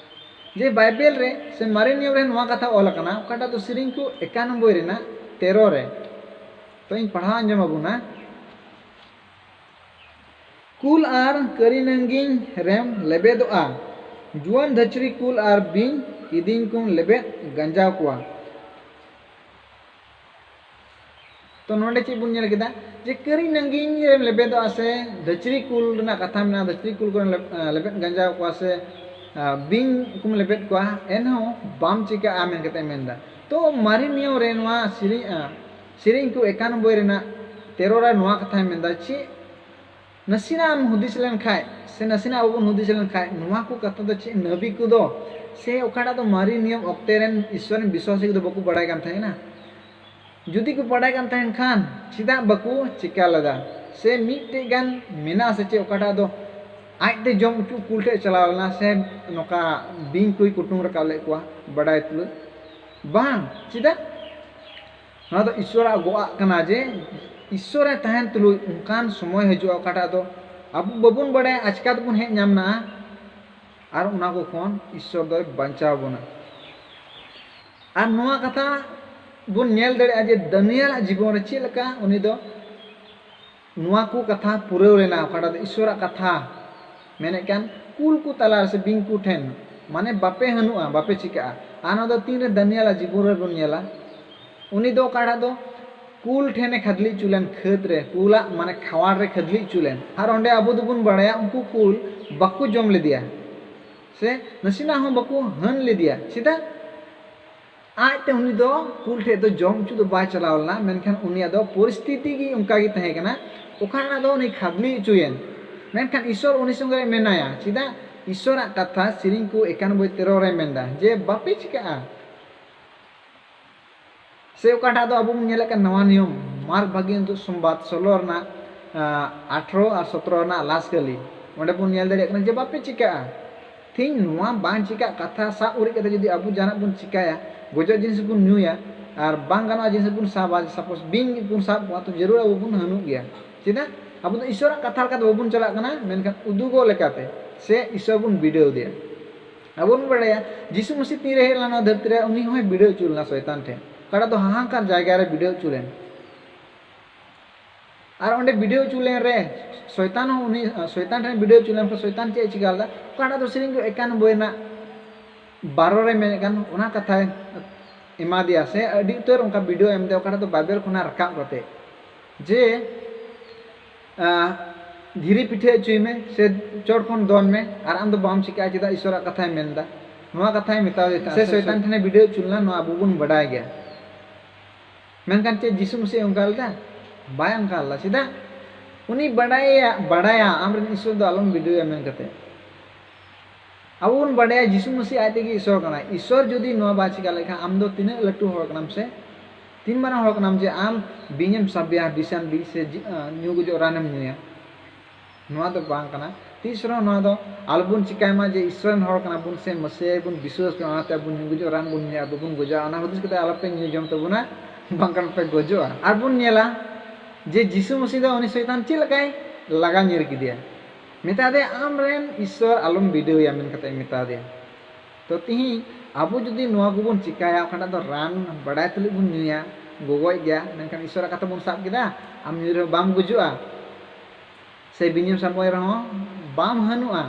ᱡᱮ ᱵᱟᱭᱵᱮᱞ ᱨᱮ ᱥᱮ ᱢᱟᱨᱮ ᱱᱤᱭᱚᱢ ᱨᱮ ᱱᱚᱣᱟ ᱠᱟᱛᱷᱟ ᱚᱞ ᱟᱠᱟᱱᱟ, ᱚᱠᱟᱴᱟᱜ ᱫᱚ ᱥᱮᱨᱮᱧ ᱠᱚ ᱮᱠᱟᱱᱚᱵᱵᱳᱭ ᱨᱮᱱᱟᱜ ᱛᱮᱨᱚ ᱨᱮ᱾ ᱛᱚ ᱤᱧ ᱯᱟᱲᱦᱟᱣ ᱟᱸᱡᱚᱢ ᱟᱵᱚᱱᱟ᱾ "ᱠᱩᱞ ᱟᱨ ᱠᱟᱹᱨᱤ ᱱᱟᱝᱜᱤᱧ ᱨᱮᱢ ᱞᱮᱵᱮᱫᱚᱜᱼᱟ, ᱡᱩᱣᱟᱹᱱ ᱫᱷᱟᱹᱪᱨᱤ ᱠᱩᱞ ᱟᱨ ᱵᱤᱧ ᱠᱤᱫᱤᱧ ᱠᱚᱢ ᱞᱮᱵᱮᱫ ᱜᱟᱸᱡᱟᱣ ᱠᱚᱣᱟ᱾" ᱛᱚ ᱱᱚᱰᱮ ᱪᱮᱫ ᱵᱚᱱ ᱧᱮᱞ ᱠᱮᱫᱟ? ᱡᱮ ᱠᱟᱹᱨᱤ ᱱᱟᱝᱜᱤᱧ ᱨᱮᱢ ᱞᱮᱵᱮᱫᱚᱜᱼᱟ ᱥᱮ ᱫᱷᱟᱹᱪᱨᱤ ᱠᱩᱞ ᱨᱮᱱᱟᱜ ᱠᱟᱛᱷᱟ ᱢᱮᱱᱟᱜᱼᱟ, ᱫᱷᱟᱹᱪᱨᱤ ᱠᱩᱞ ᱠᱚᱨᱮ ᱞᱮᱵ-, ᱞᱮᱵᱮᱫ ᱜᱟᱸᱡᱟᱣ ᱠᱚᱣᱟ ᱥᱮ, ᱟ, ᱵᱤᱧ ᱠᱚᱢ ᱞᱮᱵᱮᱫ ᱠᱚᱣᱟ, ᱮᱱᱦᱚᱸ ᱵᱟᱢ ᱪᱤᱠᱟᱹᱜᱼᱟ ᱢᱮᱱ ᱠᱟᱛᱮ ᱢᱮᱱᱫᱟ᱾ ᱛᱚ ᱢᱟᱨᱮ ᱱᱤᱭᱚᱢ ᱨᱮ ᱱᱚᱣᱟ ᱥᱮᱨᱮᱧ, ᱟ, ᱥᱮᱨᱮᱧ ᱠᱚ ᱮᱠᱟᱱᱚᱵᱵᱳᱭ ᱨᱮᱱᱟᱜ ᱛᱮᱨᱚ ᱨᱮ ᱱᱚᱣᱟ ᱠᱟᱛᱷᱟᱭ ᱢᱮᱱᱫᱟ, ᱪᱮᱫ ᱱᱟᱥᱮᱱᱟᱜ ᱮᱢ ᱦᱩᱫᱤᱥ ᱞᱮᱱᱠᱷᱟᱡ ᱥᱮ ᱱᱟᱥᱮᱱᱟᱜ ᱟᱵᱚ ᱵᱚᱱ ᱦᱩᱫᱤᱥ ᱞᱮᱱᱠᱷᱟᱡ, ᱱᱚᱣᱟ ᱠᱚ ᱠᱟᱛᱷᱟ ᱫᱚ ᱪᱮᱫ ᱱᱟᱹᱵᱤ ᱠᱚᱫᱚ ᱥᱮ ᱚᱠᱟᱴᱟᱜ ᱫᱚ ᱢᱟᱨᱮ ᱱᱤᱭᱚᱢ ᱚᱠᱛᱮ ᱨᱮᱱ ᱤᱥᱥᱚᱨ ᱨᱮᱱ ᱵᱤᱥᱣᱟᱥᱤ ᱠᱚᱫᱚ ᱵᱟᱠᱚ ᱵᱟᱲᱟᱭ ᱠᱟᱱ ᱛᱟᱦᱮᱸ ᱠᱟᱱᱟ? ᱡᱩᱫᱤ ᱠᱚ ᱵᱟᱰᱟᱭ ᱠᱟᱱ ᱛᱟᱦᱮᱱ ᱠᱷᱟᱱ, ᱪᱮᱫᱟᱜ ᱵᱟᱠᱚ ᱪᱤᱠᱟ ᱞᱮᱫᱟ? ᱥᱮ ᱢᱤᱫᱴᱮᱡ ᱜᱟᱱ ᱢᱮᱱᱟᱜᱼᱟ ᱥᱮ ᱪᱮᱫ, ᱚᱠᱟᱴᱟᱜ ᱫᱚ ᱟᱡᱛᱮ ᱡᱚᱢ ᱦᱚᱪᱚ ᱠᱩᱞ ᱴᱷᱮᱡ ᱪᱟᱞᱟᱣ ᱞᱮᱱᱟ, ᱥᱮ ᱱᱚᱝᱠᱟ ᱵᱤᱧ ᱠᱚᱭ ᱠᱩᱴᱩᱝ ᱨᱟᱠᱟᱵ ᱞᱮᱫ ᱠᱚᱣᱟ ᱵᱟᱰᱟᱭ ᱛᱩᱞᱟᱹᱣ? ᱵᱟᱝ᱾ ᱪᱮᱫᱟᱜ? ᱱᱚᱣᱟ ᱫᱚ ᱤᱥᱥᱚᱨᱟᱜ ᱜᱚᱜᱼᱟᱜ ᱠᱟᱱᱟ ᱡᱮ ᱤᱥᱥᱚᱨᱮ ᱛᱟᱦᱮᱱ ᱛᱩᱞᱩᱡ ᱚᱱᱠᱟᱱ ᱥᱚᱢᱚᱭ ᱦᱤᱡᱩᱜᱼᱟ, ᱚᱠᱟᱴᱟᱜ ᱫᱚ ᱟᱵᱚ ᱵᱟᱵᱚᱱ ᱵᱟᱲᱟᱭᱟ ᱟᱪᱠᱟ ᱛᱮᱵᱚᱱ ᱦᱮᱡ ᱧᱟᱢ ᱱᱟ, ᱟᱨ ᱚᱱᱟ ᱠᱚ ᱠᱷᱚᱱ ᱤᱥᱥᱚᱨ ᱫᱚᱭ ᱵᱟᱧᱪᱟᱣ ᱵᱚᱱᱟ᱾ ᱟᱨ ᱱᱚᱣᱟ ᱠᱟᱛᱷᱟ ᱵᱚᱱ ᱧᱮᱞ ᱫᱟᱲᱮᱭᱟᱜᱼᱟ ᱡᱮ ᱫᱟᱱᱤᱭᱟᱞᱟᱜ ᱡᱤᱵᱚᱱ ᱨᱮ ᱪᱮᱫ ᱞᱮᱠᱟ ᱩᱱᱤ ᱫᱚ ᱱᱚᱣᱟ ᱠᱚ ᱠᱟᱛᱷᱟ ᱯᱩᱨᱟᱹᱣ ᱞᱮᱱᱟ, ᱚᱠᱟᱴᱟᱜ ᱫᱚ ᱤᱥᱥᱚᱨᱟᱜ ᱠᱟᱛᱷᱟ ᱢᱮᱱᱮᱫ ᱠᱟᱱ, "ᱠᱩᱞ ᱠᱚ ᱛᱟᱞᱟ ᱨᱮ ᱥᱮ ᱵᱤᱧ ᱠᱚ ᱴᱷᱮᱱ, ᱢᱟᱱᱮ ᱵᱟᱯᱮ ᱦᱟᱹᱱᱩᱜᱼᱟ, ᱵᱟᱯᱮ ᱪᱤᱠᱟᱹᱜᱼᱟ᱾" ᱟᱨ ᱱᱚᱣᱟ ᱫᱚ ᱛᱤᱱᱨᱮ ᱫᱟᱱᱤᱭᱟᱞᱟᱜ ᱡᱤᱵᱚᱱ ᱨᱮᱵᱚᱱ ᱧᱮᱞᱟ, ᱩᱱᱤ ᱫᱚ ᱚᱠᱟᱴᱟᱜ ᱫᱚ ᱠᱩᱞ ᱴᱷᱮᱱᱮ ᱠᱷᱟᱫᱽᱞᱮ ᱦᱚᱪᱚ ᱞᱮᱱ, ᱠᱷᱟᱹᱫᱽ ᱨᱮ, ᱠᱩᱞᱟᱜ ᱢᱟᱱᱮ ᱠᱷᱟᱣᱟᱲ ᱨᱮ ᱠᱷᱟᱫᱽᱞᱮ ᱦᱚᱪᱚ ᱞᱮᱱ᱾ ᱟᱨ ᱚᱸᱰᱮ ᱟᱵᱚ ᱫᱚᱵᱚᱱ ᱵᱟᱲᱟᱭᱟ ᱩᱱᱠᱩ ᱠᱩᱞ ᱵᱟᱠᱚ ᱡᱚᱢ ᱞᱮᱫᱮᱭᱟ ᱥᱮ ᱱᱟᱥᱮᱱᱟᱜ ᱦᱚᱸ ᱵᱟᱠᱚ ᱦᱟᱹᱱ ᱞᱮᱫᱮᱭᱟ᱾ ᱪᱮᱫᱟᱜ? ᱟᱡᱛᱮ ᱩᱱᱤ ᱫᱚ ᱠᱩᱞ ᱴᱷᱮᱡ ᱫᱚ ᱡᱚᱢ ᱦᱚᱪᱚ ᱫᱚ ᱵᱟᱭ ᱪᱟᱞᱟᱣ ᱞᱮᱱᱟ, ᱢᱮᱱᱠᱷᱟᱱ ᱩᱱᱤᱭᱟᱜ ᱫᱚ ᱯᱚᱨᱤᱥᱛᱷᱤᱛᱤ ᱜᱮ ᱚᱱᱠᱟ ᱜᱮ ᱛᱟᱦᱮᱸ ᱠᱟᱱᱟ, ᱚᱠᱟ ᱨᱮᱱᱟᱜ ᱫᱚ ᱩᱱᱤ ᱠᱷᱟᱫᱽᱞᱮ ᱦᱚᱪᱚᱭᱮᱱ᱾ ᱢᱮᱱᱠᱷᱟᱱ ᱤᱥᱥᱚᱨ ᱩᱱᱤ ᱥᱚᱸᱜᱮ ᱨᱮ ᱢᱮᱱᱟᱭᱟ᱾ ᱪᱮᱫᱟᱜ? ᱤᱥᱥᱚᱨᱟᱜ ᱠᱟᱛᱷᱟ ᱥᱮᱨᱮᱧ ᱠᱚ ᱮᱠᱟᱱᱵᱚᱭ ᱛᱮᱨᱚ ᱨᱮ ᱢᱮᱱᱫᱟ ᱡᱮ ᱵᱟᱯᱮ ᱪᱤᱠᱟᱹᱜᱼᱟ᱾ ᱥᱮ ᱚᱠᱟᱴᱟᱜ ᱫᱚ ᱟᱵᱚ ᱵᱚᱱ ᱧᱮᱞᱮᱫ ᱠᱟᱱ ᱱᱟᱣᱟ ᱱᱤᱭᱚᱢ, ᱢᱟᱨᱠ ᱵᱷᱟᱹᱜᱤ ᱩᱫᱩᱜ ᱥᱚᱢᱵᱟᱫ ᱥᱳᱞᱳ ᱨᱮᱱᱟᱜ, ᱟᱸ, ᱟᱴᱷᱨᱚ ᱟᱨ ᱥᱚᱛᱨᱚ ᱨᱮᱱᱟᱜ ᱞᱟᱥ ᱠᱟᱹᱞᱤ, ᱚᱸᱰᱮ ᱵᱚᱱ ᱧᱮᱞ ᱫᱟᱲᱮᱭᱟᱜ ᱠᱟᱱᱟ ᱡᱮ ᱵᱟᱯᱮ ᱪᱤᱠᱟᱹᱜᱼᱟ᱾ ᱛᱮᱦᱮᱧ ᱱᱚᱣᱟ ᱵᱟᱝ ᱪᱤᱠᱟᱹᱜ ᱠᱟᱛᱷᱟ ᱥᱟᱵ ᱩᱨᱤᱡ ᱠᱟᱛᱮ ᱡᱩᱫᱤ ᱟᱵᱚ ᱡᱟᱦᱟᱱᱟᱜ ᱵᱚᱱ ᱪᱤᱠᱟᱹᱭᱟ, ᱜᱚᱡᱚᱜ ᱡᱤᱱᱤᱥ ᱵᱚᱱ ᱧᱩᱭᱟ, ᱟᱨ ᱵᱟᱝ ᱜᱟᱱᱚᱜᱼᱟ ᱡᱤᱱᱤᱥ ᱵᱚᱱ ᱥᱟᱵᱟ, ᱥᱟᱯᱳᱡᱽ ᱵᱤᱧ ᱵᱚᱱ ᱥᱟᱵ ᱠᱚᱣᱟ, ᱛᱚ ᱡᱟᱹᱨᱩᱲ ᱟᱵᱚ ᱵᱚᱱ ᱦᱟᱹᱱᱩᱜ ᱜᱮᱭᱟ᱾ ᱪᱮᱫᱟᱜ? ᱟᱵᱚ ᱫᱚ ᱤᱥᱥᱚᱨᱟᱜ ᱠᱟᱛᱷᱟ ᱞᱮᱠᱟᱛᱮ ᱵᱟᱵᱚᱱ ᱪᱟᱞᱟᱜ ᱠᱟᱱᱟ, ᱢᱮᱱᱠᱷᱟᱱ ᱩᱫᱩᱜᱚᱜ ᱞᱮᱠᱟᱛᱮ ᱥᱮ ᱤᱥᱥᱚᱨ ᱵᱚᱱ ᱵᱤᱰᱟᱹᱣ ᱫᱮᱭᱟ᱾ ᱟᱵᱚ ᱵᱚᱱ ᱵᱟᱲᱟᱭᱟ ᱡᱤᱥᱩ ᱢᱟᱹᱥᱤ ᱛᱤᱱᱨᱮ ᱦᱮᱡ ᱞᱮᱱᱟ ᱱᱚᱣᱟ ᱫᱷᱟᱹᱨᱛᱤ ᱨᱮ, ᱩᱱᱤ ᱦᱚᱸᱭ ᱵᱤᱰᱟᱹᱣ ᱦᱚᱪᱚ ᱞᱮᱱᱟ ᱥᱚᱭᱛᱟᱱ ᱴᱷᱮᱱ᱾ ᱚᱠᱟᱴᱟᱜ ᱫᱚ ᱦᱟᱦᱟᱠᱟᱨ ᱡᱟᱭᱜᱟ ᱨᱮ ᱵᱤᱰᱟᱹᱣ ᱦᱚᱪᱚ ᱞᱮᱱ᱾ ᱟᱨ ᱚᱸᱰᱮ ᱵᱤᱰᱟᱹᱣ ᱦᱚᱪᱚ ᱞᱮᱱ ᱨᱮ ᱥᱚᱭᱛᱟᱱ ᱦᱚᱸ ᱩᱱᱤ, ᱥᱚᱭᱛᱟᱱ ᱴᱷᱮᱱ ᱵᱤᱰᱟᱹᱣ ᱦᱚᱪᱚ ᱞᱮᱱ ᱠᱷᱟᱱ ᱥᱚᱭᱛᱟᱱ ᱪᱮᱫ ᱮ ᱪᱤᱠᱟ ᱞᱮᱫᱟ? ᱚᱠᱟᱴᱟᱜ ᱫᱚ ᱥᱮᱨᱮᱧ ᱠᱚ ᱮᱠᱟᱱ ᱵᱳᱭ ᱨᱮᱱᱟᱜ ᱵᱟᱨᱚ ᱨᱮ ᱢᱮᱱᱮᱫ ᱠᱟᱱ ᱚᱱᱟ ᱠᱟᱛᱷᱟᱭ ᱮᱢᱟ ᱫᱮᱭᱟ, ᱥᱮ ᱟᱹᱰᱤ ᱩᱛᱟᱹᱨ ᱚᱱᱠᱟ ᱵᱤᱰᱟᱹᱣ ᱮᱢ ᱫᱮᱭᱟ, ᱚᱠᱟᱴᱟᱜ ᱫᱚ ᱵᱟᱭᱵᱮᱞ ᱠᱷᱚᱱᱟᱜ ᱨᱟᱠᱟᱵ ᱠᱟᱛᱮ ᱡᱮ, ᱟᱸ, ᱫᱷᱤᱨᱤ ᱯᱤᱴᱷᱟᱹ ᱦᱚᱪᱚᱭ ᱢᱮ ᱥᱮ ᱪᱚᱴ ᱠᱷᱚᱱ ᱫᱚᱱ ᱢᱮ, ᱟᱨ ᱟᱢ ᱫᱚ ᱵᱟᱢ ᱪᱤᱠᱟᱹᱜᱼᱟ, ᱪᱮᱫᱟᱜ ᱤᱥᱚᱨᱟᱜ ᱠᱟᱛᱷᱟᱭ ᱢᱮᱱᱫᱟ᱾ ᱱᱚᱣᱟ ᱠᱟᱛᱷᱟᱭ ᱢᱮᱛᱟᱣ ᱫᱮ ᱛᱟᱦᱮᱸᱫ᱾ ᱥᱮ ᱥᱚᱭᱛᱟᱱ ᱴᱷᱮᱱᱮ ᱵᱤᱰᱟᱹᱣ ᱦᱚᱪᱚ ᱞᱮᱱᱟ, ᱱᱚᱣᱟ ᱟᱵᱚ ᱵᱚᱱ ᱵᱟᱰᱟᱭ ᱜᱮᱭᱟ᱾ ᱢᱮᱱᱠᱷᱟᱱ ᱪᱮᱫ ᱡᱤᱥᱩ ᱢᱟᱹᱥᱤ ᱚᱱᱠᱟ ᱞᱮᱫᱟ? ᱵᱟᱭ ᱚᱱᱠᱟ ᱞᱮᱫᱟ᱾ ᱪᱮᱫᱟᱜ? ᱩᱱᱤ ᱵᱟᱰᱟᱭᱟ, ᱵᱟᱰᱟᱭᱟ ᱟᱢᱨᱮᱱ ᱤᱥᱚᱨ ᱫᱚ ᱟᱞᱚᱢ ᱵᱤᱰᱟᱹᱣᱮᱭᱟ ᱢᱮᱱ ᱠᱟᱛᱮ᱾ ᱟᱵᱚ ᱵᱚᱱ ᱵᱟᱰᱟᱭᱟ ᱡᱤᱥᱩ ᱢᱟᱹᱥᱤ ᱟᱡ ᱛᱮᱜᱮ ᱤᱥᱚᱨ ᱠᱟᱱᱟᱭ᱾ ᱤᱥᱚᱨ ᱡᱩᱫᱤ ᱱᱚᱣᱟ ᱵᱟᱭ ᱪᱤᱠᱟ ᱞᱮᱠᱷᱟᱱ, ᱟᱢ ᱫᱚ ᱛᱤᱱᱟᱹᱜ ᱞᱟᱹᱴᱩ ᱦᱚᱲ ᱠᱟᱱᱟᱢ ᱥᱮ? ᱛᱤᱱ ᱢᱟᱨᱟᱝ ᱦᱚᱲ ᱠᱟᱱᱟᱢ ᱡᱮ ᱟᱢ ᱵᱤᱧᱮᱢ ᱥᱟᱵᱮᱭᱟ, ᱵᱤᱥᱟᱱ ᱵᱤᱥ ᱥᱮ ᱡᱤ-, ᱟᱸ, ᱧᱩ ᱜᱩᱡᱩᱜ ᱨᱟᱱᱮᱢ ᱧᱩᱭᱟ? ᱱᱚᱣᱟ ᱫᱚ ᱵᱟᱝ ᱠᱟᱱᱟ᱾ ᱛᱤᱥ ᱨᱮᱦᱚᱸ ᱱᱚᱣᱟ ᱫᱚ ᱟᱞᱚᱵᱚᱱ ᱪᱤᱠᱟᱭ ᱢᱟ ᱡᱮ ᱤᱥᱥᱚᱨ ᱨᱮᱱ ᱦᱚᱲ ᱠᱟᱱᱟ ᱵᱚᱱ ᱥᱮ ᱢᱟᱹᱥᱤᱭᱟ ᱵᱚᱱ ᱵᱤᱥᱣᱟᱥ ᱠᱟᱱᱟ, ᱚᱱᱟᱛᱮ ᱟᱵᱚ ᱧᱩ ᱜᱩᱡᱩᱜ ᱨᱟᱱ ᱵᱚᱱ ᱧᱩᱭᱟ, ᱟᱵᱚ ᱵᱚᱱ ᱜᱚᱡᱚᱜᱼᱟ, ᱚᱱᱟ ᱦᱩᱫᱤᱥ ᱠᱟᱛᱮ ᱟᱞᱚᱯᱮ ᱧᱩ ᱡᱚᱢ ᱛᱟᱵᱚᱱᱟ, ᱵᱟᱝᱠᱷᱟᱱ ᱯᱮ ᱜᱚᱡᱚᱜᱼᱟ᱾ ᱟᱨ ᱵᱚᱱ ᱧᱮᱞᱟ ᱡᱮ ᱡᱤᱥᱩ ᱢᱟᱹᱥᱤ ᱫᱚ ᱩᱱᱤ ᱥᱚᱭᱛᱟᱱ ᱪᱮᱫ ᱞᱮᱠᱟᱭ ᱞᱟᱜᱟ ᱧᱤᱨ ᱠᱮᱫᱮᱭᱟ, ᱢᱮᱛᱟ ᱫᱮᱭᱟ, "ᱟᱢ ᱨᱮᱱ ᱤᱥᱥᱚᱨ ᱟᱞᱚᱢ ᱵᱤᱰᱟᱹᱣᱮᱭᱟ" ᱢᱮᱱ ᱠᱟᱛᱮ ᱢᱮᱛᱟ ᱫᱮᱭᱟ᱾ ᱛᱚ ᱛᱤᱦᱤᱧ ᱟᱵᱚ ᱡᱩᱫᱤ ᱱᱚᱣᱟ ᱠᱚᱵᱚᱱ ᱪᱤᱠᱟᱭᱟ, ᱚᱠᱟᱴᱟᱜ ᱫᱚ ᱨᱟᱱ ᱵᱟᱰᱟᱭ ᱛᱩᱞᱩᱡ ᱵᱚᱱ ᱧᱩᱭᱟ, ᱜᱚᱜᱚᱡ ᱜᱮᱭᱟ, ᱢᱮᱱᱠᱷᱟᱱ ᱤᱥᱥᱚᱨᱟᱜ ᱠᱟᱛᱷᱟ ᱵᱚᱱ ᱥᱟᱵ ᱠᱮᱫᱟ, ᱟᱢ ᱧᱩ ᱨᱮᱦᱚᱸ ᱵᱟᱢ ᱜᱩᱡᱩᱜᱼᱟ, ᱥᱮ ᱵᱤᱧᱮᱢ ᱥᱟᱵᱚᱜ ᱨᱮᱦᱚᱸ ᱵᱟᱢ ᱦᱟᱹᱱᱩᱜᱼᱟ᱾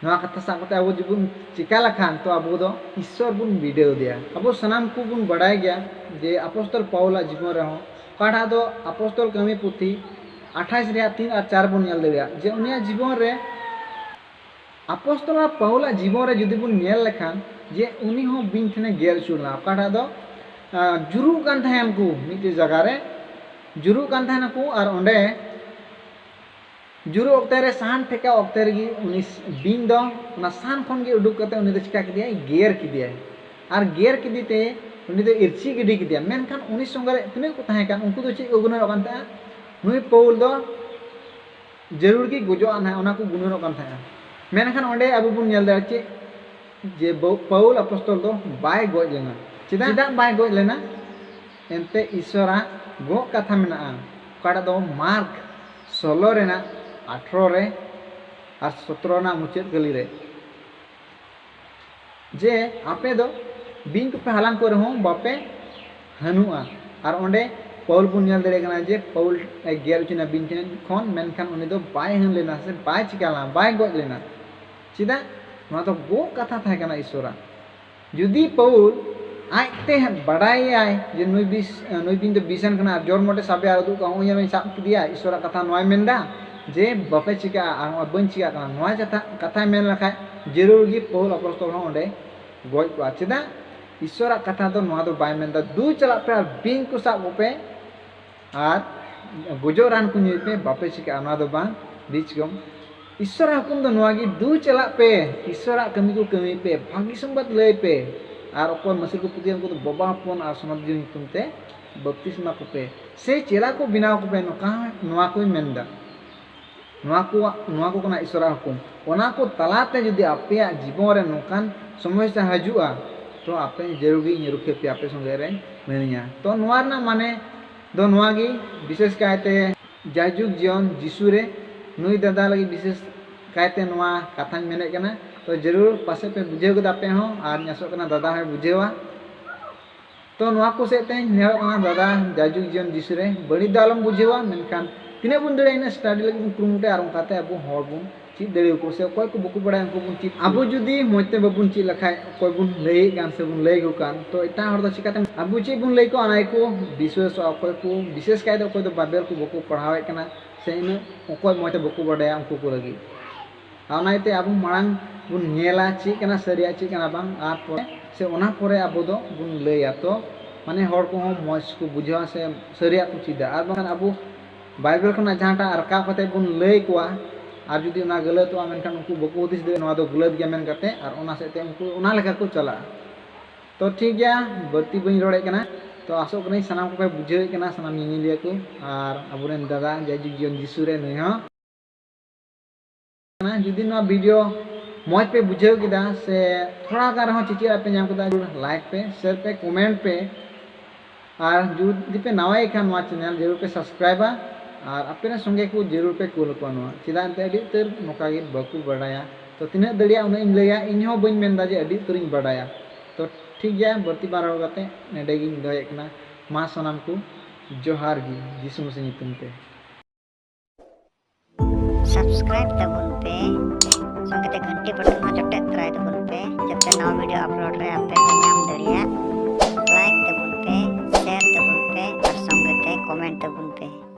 ᱱᱚᱣᱟ ᱠᱟᱛᱷᱟ ᱥᱟᱵ ᱠᱟᱛᱮ ᱟᱵᱚ ᱡᱩᱫᱤ ᱵᱚᱱ ᱪᱤᱠᱟ ᱞᱮᱠᱷᱟᱱ, ᱛᱚ ᱟᱵᱚ ᱫᱚ ᱤᱥᱥᱚᱨ ᱵᱚᱱ ᱵᱤᱰᱟᱹᱣ ᱫᱮᱭᱟ᱾ ᱟᱵᱚ ᱥᱟᱱᱟᱢ ᱠᱚᱵᱚᱱ ᱵᱟᱰᱟᱭ ᱜᱮᱭᱟ ᱡᱮ ᱟᱯᱚᱥᱛᱚᱞ ᱯᱟᱣᱞᱟᱜ ᱡᱤᱵᱚᱱ ᱨᱮᱦᱚᱸ, ᱚᱠᱟᱴᱟᱜ ᱫᱚ ᱟᱯᱚᱥᱛᱚᱞ ᱠᱟᱹᱢᱤ ᱯᱩᱛᱷᱤ ᱟᱴᱷᱟᱥ ᱨᱮᱭᱟᱜ ᱛᱤᱱ ᱟᱨ ᱪᱟᱨ ᱵᱚᱱ ᱧᱮᱞ ᱫᱟᱲᱮᱭᱟᱜᱼᱟ, ᱡᱮ ᱩᱱᱤᱭᱟᱜ ᱡᱤᱵᱚᱱ ᱨᱮ ᱟᱯᱚᱥᱛᱚᱞ ᱟᱨ ᱯᱟᱣᱞᱟᱜ ᱡᱤᱵᱚᱱ ᱨᱮ ᱡᱩᱫᱤ ᱵᱚᱱ ᱧᱮᱞ ᱞᱮᱠᱷᱟᱱ, ᱡᱮ ᱩᱱᱤ ᱦᱚᱸ ᱵᱤᱧ ᱴᱷᱮᱱᱮ ᱜᱮᱨ ᱦᱚᱪᱚ ᱞᱮᱱᱟ, ᱚᱠᱟᱴᱟᱜ ᱫᱚ, ᱟᱸ, ᱡᱩᱨᱩᱜ ᱠᱟᱱ ᱛᱟᱦᱮᱱ ᱠᱚ ᱢᱤᱫᱴᱮᱡ ᱡᱟᱭᱜᱟ ᱨᱮ, ᱡᱩᱨᱩᱜ ᱠᱟᱱ ᱛᱟᱦᱮᱱᱟᱠᱚ, ᱟᱨ ᱚᱸᱰᱮ ᱡᱩᱨᱩᱜ ᱚᱠᱛᱮ ᱨᱮ, ᱥᱟᱦᱟᱱ ᱴᱷᱮᱠᱟᱣ ᱚᱠᱛᱮ ᱨᱮᱜᱮ ᱩᱱᱤ ᱵᱤᱧ ᱫᱚ ᱚᱱᱟ ᱥᱟᱦᱟᱱ ᱠᱷᱚᱱ ᱜᱮ ᱩᱰᱩᱠ ᱠᱟᱛᱮ ᱩᱱᱤ ᱫᱚ ᱪᱤᱠᱟ ᱠᱮᱫᱮᱭᱟᱭ? ᱜᱮᱨ ᱠᱮᱫᱮᱭᱟᱭ᱾ ᱟᱨ ᱜᱮᱨ ᱠᱮᱫᱮ ᱛᱮ ᱩᱱᱤ ᱫᱚ ᱤᱨᱪᱤ ᱜᱤᱰᱤ ᱠᱮᱫᱮᱭᱟ᱾ ᱢᱮᱱᱠᱷᱟᱱ ᱩᱱᱤ ᱥᱚᱸᱜᱮ ᱨᱮ ᱛᱤᱱᱟᱹᱜ ᱠᱚ ᱛᱟᱦᱮᱸ ᱠᱟᱱ, ᱩᱱᱠᱩ ᱫᱚ ᱪᱮᱫ ᱠᱚ ᱜᱩᱱᱟᱹᱱᱚᱜ ᱠᱟᱱ ᱛᱟᱦᱮᱸᱜᱼᱟ? ᱱᱩᱭ ᱯᱟᱹᱣᱩᱞ ᱫᱚ ᱡᱟᱹᱨᱩᱲ ᱜᱮ ᱜᱚᱡᱚᱜᱼᱟ ᱱᱟᱦᱟᱜ, ᱚᱱᱟ ᱠᱚ ᱜᱩᱱᱟᱹᱱᱚᱜ ᱠᱟᱱ ᱛᱟᱦᱮᱸᱜᱼᱟ᱾ ᱢᱮᱱᱠᱷᱟᱱ ᱚᱸᱰᱮ ᱟᱵᱚ ᱵᱚᱱ ᱧᱮᱞ ᱫᱟᱲᱮᱭᱟᱜᱼᱟ ᱪᱮᱫ, ᱡᱮ ᱵᱚ-, ᱯᱟᱹᱣᱩᱞ ᱟᱯᱚᱥᱛᱚᱞ ᱫᱚ ᱵᱟᱭ ᱜᱚᱡ ᱞᱮᱱᱟ᱾ ᱪᱮᱫᱟᱜ? ᱪᱮᱫᱟᱜ ᱵᱟᱭ ᱜᱚᱡ ᱞᱮᱱᱟ? ᱮᱱᱛᱮ ᱤᱥᱥᱚᱨᱟᱜ ᱜᱚᱜ ᱠᱟᱛᱷᱟ ᱢᱮᱱᱟᱜᱼᱟ, ᱚᱠᱟᱴᱟᱜ ᱫᱚ ᱢᱟᱨᱠ ᱥᱳᱞᱳ ᱨᱮᱱᱟᱜ ᱟᱴᱷᱨᱚ ᱨᱮ ᱟᱨ ᱥᱚᱛᱨᱚ ᱨᱮᱱᱟᱜ ᱢᱩᱪᱟᱹᱫ ᱠᱟᱹᱞᱤ ᱨᱮ, ᱡᱮ ᱟᱯᱮ ᱫᱚ ᱵᱤᱧ ᱠᱚᱯᱮ ᱦᱟᱞᱟᱝ ᱠᱚ ᱨᱮᱦᱚᱸ ᱵᱟᱯᱮ ᱦᱟᱹᱱᱩᱜᱼᱟ᱾ ᱟᱨ ᱚᱸᱰᱮ ᱯᱟᱹᱣᱩᱞ ᱵᱚᱱ ᱧᱮᱞ ᱫᱟᱲᱮᱭᱟᱜ ᱠᱟᱱᱟ ᱡᱮ ᱯᱟᱹᱣᱩᱞ ᱮ ᱜᱮᱨ ᱦᱚᱪᱚᱭᱮᱱᱟ ᱵᱤᱧ ᱴᱷᱮᱱ ᱠᱷᱚᱱ, ᱢᱮᱱᱠᱷᱟᱱ ᱩᱱᱤ ᱫᱚ ᱵᱟᱭ ᱦᱟᱹᱱ ᱞᱮᱱᱟ ᱥᱮ ᱵᱟᱭ ᱪᱤᱠᱟ ᱞᱮᱱᱟ, ᱵᱟᱭ ᱜᱚᱡ ᱞᱮᱱᱟ᱾ ᱪᱮᱫᱟᱜ? ᱱᱚᱣᱟ ᱫᱚ ᱜᱚᱜ ᱠᱟᱛᱷᱟ ᱛᱟᱦᱮᱸ ᱠᱟᱱᱟ ᱤᱥᱥᱚᱨᱟᱜ᱾ ᱡᱩᱫᱤ ᱯᱟᱹᱣᱩᱞ ᱟᱡᱛᱮ ᱵᱟᱰᱟᱭᱟᱭ ᱡᱮ ᱱᱩᱭ ᱵᱤᱥ, ᱱᱩᱭ ᱵᱤᱧ ᱫᱚ ᱵᱤᱥᱟᱱ ᱠᱟᱱᱟ, ᱟᱨ ᱡᱳᱨ ᱢᱚᱴᱮ ᱥᱟᱵᱮ ᱟᱨ ᱩᱫᱩᱜ ᱠᱟᱜᱼᱟ, "ᱱᱚᱜᱼᱚᱭ ᱧᱮᱞ ᱢᱮᱧ ᱥᱟᱵ ᱠᱮᱫᱮᱭᱟ", ᱤᱥᱥᱚᱨᱟᱜ ᱠᱟᱛᱷᱟ ᱱᱚᱣᱟᱭ ᱢᱮᱱᱫᱟ ᱡᱮ, "ᱵᱟᱯᱮ ᱪᱤᱠᱟᱜᱼᱟ", ᱟᱨ ᱱᱚᱣᱟ "ᱵᱟᱹᱧ ᱪᱤᱠᱟᱜ ᱠᱟᱱᱟ", ᱱᱚᱣᱟ ᱠᱟᱛᱷᱟ, ᱠᱟᱛᱷᱟᱭ ᱢᱮᱱ ᱞᱮᱠᱷᱟᱡ, ᱡᱟᱹᱨᱩᱲ ᱜᱮ ᱯᱟᱹᱣᱩᱞ ᱟᱯᱚᱥᱛᱚᱞ ᱦᱚᱸ ᱚᱸᱰᱮ ᱜᱚᱡ ᱠᱚᱜᱼᱟ᱾ ᱪᱮᱫᱟᱜ? ᱤᱥᱥᱚᱨᱟᱜ ᱠᱟᱛᱷᱟ ᱫᱚ ᱱᱚᱣᱟ ᱫᱚ ᱵᱟᱭ ᱢᱮᱱᱫᱟ, "ᱫᱩ ᱪᱟᱞᱟᱜ ᱯᱮ ᱟᱨ ᱵᱤᱧ ᱠᱚ ᱥᱟᱵ ᱠᱚᱯᱮ ᱟᱨ ᱜᱚᱡᱚᱜ ᱨᱟᱱ ᱠᱚ ᱧᱩᱭ ᱯᱮ, ᱵᱟᱯᱮ ᱪᱤᱠᱟᱜᱼᱟ", ᱱᱚᱣᱟ ᱫᱚ ᱵᱟᱝ᱾ ᱵᱤᱪᱠᱚᱢ ᱤᱥᱥᱚᱨᱟᱜ ᱦᱩᱠᱩᱢ ᱫᱚ ᱱᱚᱣᱟ ᱜᱮ, "ᱫᱩ ᱪᱟᱞᱟᱜ ᱯᱮ, ᱤᱥᱥᱚᱨᱟᱜ ᱠᱟᱹᱢᱤ ᱠᱚ ᱠᱟᱹᱢᱤ ᱯᱮ, ᱵᱷᱟᱹᱜᱤ ᱥᱚᱝᱵᱟᱫ ᱞᱟᱹᱭ ᱯᱮ, ᱟᱨ ᱚᱠᱚᱭ ᱢᱟᱹᱥᱤ ᱠᱚ ᱯᱟᱹᱛᱭᱟᱹᱣ ᱩᱱᱠᱩ ᱫᱚ ᱵᱟᱵᱟ ᱦᱚᱯᱚᱱ ᱟᱨ ᱥᱚᱱᱟᱛ ᱡᱤᱣᱤ ᱧᱩᱛᱩᱢ ᱛᱮ ᱵᱟᱯᱛᱤᱥᱢᱟ ᱠᱚᱯᱮ, ᱥᱮ ᱪᱮᱞᱟ ᱠᱚ ᱵᱮᱱᱟᱣ ᱠᱚᱯᱮ", ᱱᱚᱝᱠᱟ ᱱᱚᱣᱟ ᱠᱚᱭ ᱢᱮᱱᱫᱟ᱾ ᱱᱚᱣᱟ ᱠᱚ, ᱱᱚᱣᱟ ᱠᱚ ᱠᱟᱱᱟ ᱤᱥᱚᱨᱟᱜ ᱦᱩᱠᱩᱢ᱾ ᱚᱱᱟ ᱠᱚ ᱛᱟᱞᱟᱛᱮ ᱡᱩᱫᱤ ᱟᱯᱮᱭᱟᱜ ᱡᱤᱵᱚᱱ ᱨᱮ ᱱᱚᱝᱠᱟᱱ ᱥᱚᱢᱚᱥᱥᱟ ᱦᱤᱡᱩᱜᱼᱟ, ᱛᱚ ᱟᱯᱮ ᱡᱟᱹᱨᱩᱲ ᱜᱮ ᱤᱧ ᱨᱩᱠᱷᱤᱭᱟᱹ ᱯᱮᱭᱟ, ᱟᱯᱮ ᱥᱚᱸᱜᱮ ᱨᱮ ᱢᱤᱱᱟᱹᱧᱟ᱾ ᱛᱚ ᱱᱚᱣᱟ ᱨᱮᱱᱟᱜ ᱢᱟᱱᱮ ᱫᱚ ᱱᱚᱣᱟ ᱜᱮ, ᱵᱤᱥᱮᱥ ᱠᱟᱭᱛᱮ ᱡᱟᱭᱡᱩᱜᱽ ᱡᱤᱭᱚᱱ ᱡᱤᱥᱩ ᱨᱮ ᱱᱩᱭ ᱫᱟᱫᱟ ᱞᱟᱹᱜᱤᱫ ᱵᱤᱥᱮᱥ ᱠᱟᱭᱛᱮ ᱱᱚᱣᱟ ᱠᱟᱛᱷᱟᱧ ᱢᱮᱱᱮᱫ ᱠᱟᱱᱟ᱾ ᱛᱚ ᱡᱟᱹᱨᱩᱲ ᱯᱟᱥᱮᱡ ᱯᱮ ᱵᱩᱡᱷᱟᱹᱣ ᱠᱮᱫᱟ ᱟᱯᱮ ᱦᱚᱸ, ᱟᱨ ᱤᱧ ᱟᱥᱚᱜ ᱠᱟᱱᱟ ᱫᱟᱫᱟ ᱦᱚᱸᱭ ᱵᱩᱡᱷᱟᱹᱣᱟ᱾ ᱛᱚ ᱱᱚᱣᱟ ᱠᱚ ᱥᱮᱫ ᱛᱮᱧ ᱱᱮᱦᱚᱨᱚᱜ ᱠᱟᱱᱟ ᱫᱟᱫᱟ, ᱡᱟᱭᱡᱩᱜᱽ ᱡᱤᱭᱚᱱ ᱡᱤᱥᱩ ᱨᱮ ᱵᱟᱹᱲᱤᱡ ᱫᱚ ᱟᱞᱚᱢ ᱵᱩᱡᱷᱟᱹᱣᱟ, ᱢᱮᱱᱠᱷᱟᱱ ᱛᱤᱱᱟᱹᱜ ᱵᱚᱱ ᱫᱟᱲᱮᱭᱟᱜᱼᱟ ᱤᱱᱟᱹᱜ study ᱞᱟᱹᱜᱤᱫ ᱵᱚᱱ ᱠᱩᱨᱩᱢᱩᱴᱩᱭᱟ, ᱟᱨ ᱚᱱᱠᱟᱛᱮ ᱟᱵᱚ ᱦᱚᱲ ᱵᱚᱱ ᱪᱮᱫ ᱫᱟᱲᱮᱭᱟᱠᱚ, ᱥᱮ ᱚᱠᱚᱭ ᱠᱚ ᱵᱟᱠᱚ ᱵᱟᱲᱟᱭᱟ ᱩᱱᱠᱩ ᱵᱚᱱ ᱪᱮᱫ᱾ ᱟᱵᱚ ᱡᱩᱫᱤ ᱢᱚᱡᱽ ᱛᱮ ᱵᱟᱵᱚᱱ ᱪᱮᱫ ᱞᱮᱠᱷᱟᱡ, ᱚᱠᱚᱭ ᱵᱚᱱ ᱞᱟᱹᱭᱮᱫ ᱠᱟᱱ ᱥᱮ ᱵᱚᱱ ᱞᱟᱹᱭ ᱟᱠᱚ ᱠᱟᱱ, ᱛᱚ ᱮᱴᱟᱜ ᱦᱚᱲ ᱫᱚ ᱪᱤᱠᱟᱛᱮ ᱟᱵᱚ ᱪᱮᱫ ᱵᱚᱱ ᱞᱟᱹᱭ ᱟᱠᱚᱣᱟ, ᱚᱱᱟ ᱜᱮᱠᱚ ᱵᱤᱥᱣᱟᱥᱚᱜᱼᱟ᱾ ᱚᱠᱚᱭ ᱠᱚ, ᱵᱤᱥᱮᱥ ᱠᱟᱭᱛᱮ ᱚᱠᱚᱭ ᱫᱚ ᱵᱟᱭᱵᱮᱞ ᱠᱚ ᱵᱟᱠᱚ ᱯᱟᱲᱦᱟᱣᱮᱫ ᱠᱟᱱᱟ ᱥᱮ ᱤᱱᱟᱹᱜ ᱚᱠᱚᱭ ᱢᱚᱡᱽ ᱛᱮ ᱵᱟᱠᱚ ᱵᱟᱰᱟᱭᱟ, ᱩᱱᱠᱩ ᱠᱚ ᱞᱟᱹᱜᱤᱫ᱾ ᱟᱨ ᱚᱱᱟ ᱤᱭᱟᱹᱛᱮ ᱟᱵᱚ ᱢᱟᱲᱟᱝ ᱵᱚᱱ ᱧᱮᱞᱟ ᱪᱮᱫ ᱠᱟᱱᱟ ᱥᱟᱹᱨᱤᱭᱟᱜ, ᱪᱮᱫ ᱠᱟᱱᱟ ᱵᱟᱝ, ᱟᱨ ᱯᱚᱨᱮ ᱥᱮ ᱚᱱᱟ ᱯᱚᱨᱮ ᱟᱵᱚ ᱫᱚ ᱵᱚᱱ ᱞᱟᱹᱭᱟ, ᱛᱚ ᱢᱟᱱᱮ ᱦᱚᱲ ᱠᱚᱦᱚᱸ ᱢᱚᱡᱽ ᱠᱚ ᱵᱩᱡᱷᱟᱹᱣᱟ ᱥᱮ ᱥᱟᱹᱨᱤᱭᱟᱜ ᱠᱚ ᱪᱮᱫᱟ᱾ ᱟᱨ ᱵᱟᱝᱠᱷᱟᱱ ᱟᱵᱚ ᱵᱟᱭᱵᱮᱞ ᱠᱷᱚᱱᱟᱜ ᱡᱟᱦᱟᱸᱴᱟᱜ ᱨᱟᱠᱟᱵ ᱠᱟᱛᱮ ᱵᱚᱱ ᱞᱟᱹᱭ ᱟᱠᱚᱣᱟ, ᱟᱨ ᱡᱩᱫᱤ ᱚᱱᱟ ᱜᱟᱹᱞᱟᱹᱛᱚᱜᱼᱟ, ᱢᱮᱱᱠᱷᱟᱱ ᱩᱱᱠᱩ ᱵᱟᱠᱚ ᱦᱩᱫᱤᱥ ᱫᱟᱲᱮᱭᱟᱜᱼᱟ ᱱᱚᱣᱟ ᱫᱚ ᱜᱟᱹᱞᱟᱹᱛ ᱜᱮᱭᱟ ᱢᱮᱱ ᱠᱟᱛᱮ, ᱟᱨ ᱚᱱᱟ ᱥᱮᱫ ᱛᱮ ᱩᱱᱠᱩ ᱚᱱᱟ ᱞᱮᱠᱟ ᱠᱚ ᱪᱟᱞᱟᱜᱼᱟ᱾ ᱛᱚ ᱴᱷᱤᱠ ᱜᱮᱭᱟ, ᱵᱟᱹᱲᱛᱤ ᱵᱟᱹᱧ ᱨᱚᱲᱮᱫ ᱠᱟᱱᱟ᱾ ᱛᱚ ᱟᱥᱚᱜ ᱠᱟᱹᱱᱟᱹᱧ ᱥᱟᱱᱟᱢ ᱠᱚᱯᱮ ᱵᱩᱡᱷᱟᱹᱣᱮᱫ ᱠᱟᱱᱟ, ᱥᱟᱱᱟᱢ ᱧᱮᱧᱮᱞᱤᱭᱟᱹ ᱠᱚ, ᱟᱨ ᱟᱵᱚᱨᱮᱱ ᱫᱟᱫᱟ ᱡᱟᱭᱡᱩᱜᱽ ᱡᱤᱭᱚᱱ ᱡᱤᱥᱩ ᱨᱮ ᱱᱩᱭ ᱦᱚᱸ᱾ ᱡᱩᱫᱤ ᱱᱚᱣᱟ ᱵᱷᱤᱰᱤᱭᱳ ᱢᱚᱡᱽ ᱯᱮ ᱵᱩᱡᱷᱟᱹᱣ ᱠᱮᱫᱟ ᱥᱮ ᱛᱷᱚᱲᱟ ᱜᱟᱱ ᱨᱮᱦᱚᱸ ᱪᱮᱪᱮᱫ ᱯᱮ ᱧᱟᱢ ᱠᱮᱫᱟ, ᱡᱟᱹᱨᱩᱲ ᱞᱟᱭᱤᱠ ᱯᱮ, ᱥᱮᱭᱟᱨ ᱯᱮ, ᱠᱚᱢᱮᱱᱴ ᱯᱮ, ᱟᱨ ᱡᱩᱫᱤ ᱯᱮ ᱱᱟᱣᱟᱭ ᱠᱷᱟᱱ ᱱᱚᱣᱟ ᱪᱮᱱᱮᱞ ᱡᱟᱹᱨᱩᱲ ᱯᱮ ᱥᱟᱵᱥᱠᱨᱟᱭᱤᱵᱟ, ᱟᱨ ᱟᱯᱮ ᱨᱮᱱ ᱥᱚᱸᱜᱮ ᱠᱚ ᱡᱟᱹᱨᱩᱲ ᱯᱮ ᱠᱩᱞ ᱟᱠᱚᱣᱟ ᱱᱚᱣᱟ, ᱪᱮᱫᱟᱜ ᱮᱱᱛᱮ ᱟᱹᱰᱤ ᱩᱛᱟᱹᱨ ᱱᱚᱝᱠᱟ ᱜᱮ ᱵᱟᱠᱚ ᱵᱟᱰᱟᱭᱟ᱾ ᱛᱚ ᱛᱤᱱᱟᱹᱜ ᱫᱟᱲᱮᱭᱟᱜᱼᱟ ᱩᱱᱟᱹᱜ ᱤᱧ ᱞᱟᱹᱭᱟ, ᱤᱧ ᱦᱚᱸ ᱵᱟᱹᱧ ᱢᱮᱱᱫᱟ ᱡᱮ ᱟᱹᱰᱤ ᱩᱛᱟᱹᱨᱤᱧ ᱵᱟᱰᱟᱭᱟ᱾ ᱛᱚ ᱴᱷᱤᱠ ᱜᱮᱭᱟ, ᱵᱟᱹᱲᱛᱤ ᱵᱟᱝ ᱨᱚᱲ ᱠᱟᱛᱮ ᱱᱚᱰᱮ ᱜᱤᱧ ᱫᱚᱦᱚᱭᱮᱫ ᱠᱟᱱᱟ᱾ ᱢᱟ ᱥᱟᱱᱟᱢ ᱠᱚ ᱡᱚᱦᱟᱨ ᱜᱮ ᱡᱤᱥᱩ ᱢᱟᱹᱥᱤ ᱧᱩᱛᱩᱢ ᱛᱮ᱾ ᱥᱟᱵᱥᱠᱨᱟᱭᱤᱵ ᱛᱟᱵᱚᱱ ᱯᱮ, ᱥᱚᱸᱜᱮᱛᱮ ᱜᱷᱟᱱᱴᱤ ᱵᱟᱴᱚᱱ ᱦᱚᱸ ᱡᱚᱴᱮᱫ ᱛᱚᱨᱟᱭ ᱛᱟᱵᱚᱱ ᱯᱮ, ᱡᱟᱛᱮ ᱱᱟᱣᱟ ᱵᱷᱤᱰᱤᱭᱳ ᱟᱯᱞᱳᱰ ᱨᱮ ᱟᱯᱮ ᱯᱮ ᱧᱟᱢ ᱫᱟᱲᱮᱭᱟᱜ᱾ ᱞᱟᱭᱤᱠ ᱛᱟᱵᱚᱱ ᱯᱮ, ᱥᱮᱭᱟᱨ ᱛᱟᱵᱚᱱ ᱯᱮ ᱟᱨ ᱥᱚᱸᱜᱮᱛᱮ ᱠᱚᱢᱮᱱᱴ ᱛᱟᱵᱚᱱ ᱯᱮ᱾